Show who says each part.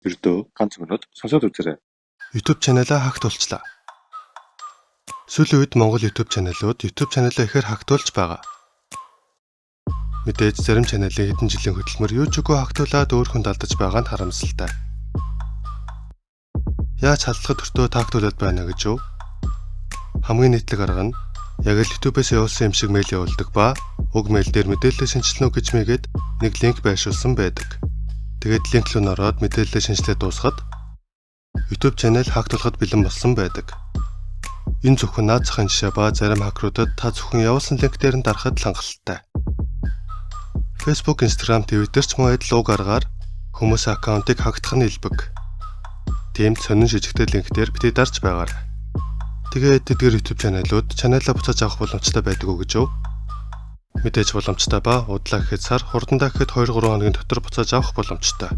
Speaker 1: Ердөө ганц минут сонсоод үзээрэй.
Speaker 2: YouTube channel-аа hack-туулчлаа. Сүүлийн үед Монгол YouTube channel-ууд YouTube channel-аа ихээр hack-туулж байгаа. Мэдээж зарим channel-ийн хэдэн жилийн хөдөлмөр юу ч үгүй hack-туулаад өөр хүнд алдаж байгаа нь харамсалтай. Яаж халдлахад өртөө hack-туулаад байна гэж юу? Хамгийн нийтлэг арга нь яг л YouTube-ээс явуулсан юм шиг мэйл явуулдаг ба уг мэйл дээр мэдээлэл шинэчлэнэ үү гэж мэйгээд нэг линк байршуулсан байдаг. Тэгээд линк рүү нь ороод мэдээлэлээ шинэчлээд дуусахад YouTube channel hack-туулахад бэлэн болсон байдаг. Энэ зөвхөн наад захын жишээ ба зарим хакеруудад та зөвхөн явуулсан линк дээр нь дарахад л хангалттай. Facebook, Instagram, Twitter ч мөн адил уг аргаар хүмүүсийн аккаунтыг hack-тах нь элбэг. Тийм сонин шижигтэй линк дээр битгий дарж байгаарай. Тэгээд тэдгээр YouTube channel-ууд channel-аа буцааж авах боломжтой байдаг уу гэж юу? Мэдээж боломжтой ба удлаа гэхэд сар, хурдандаа гэхэд 2 3 хоногийн дотор буцааж авах боломжтой.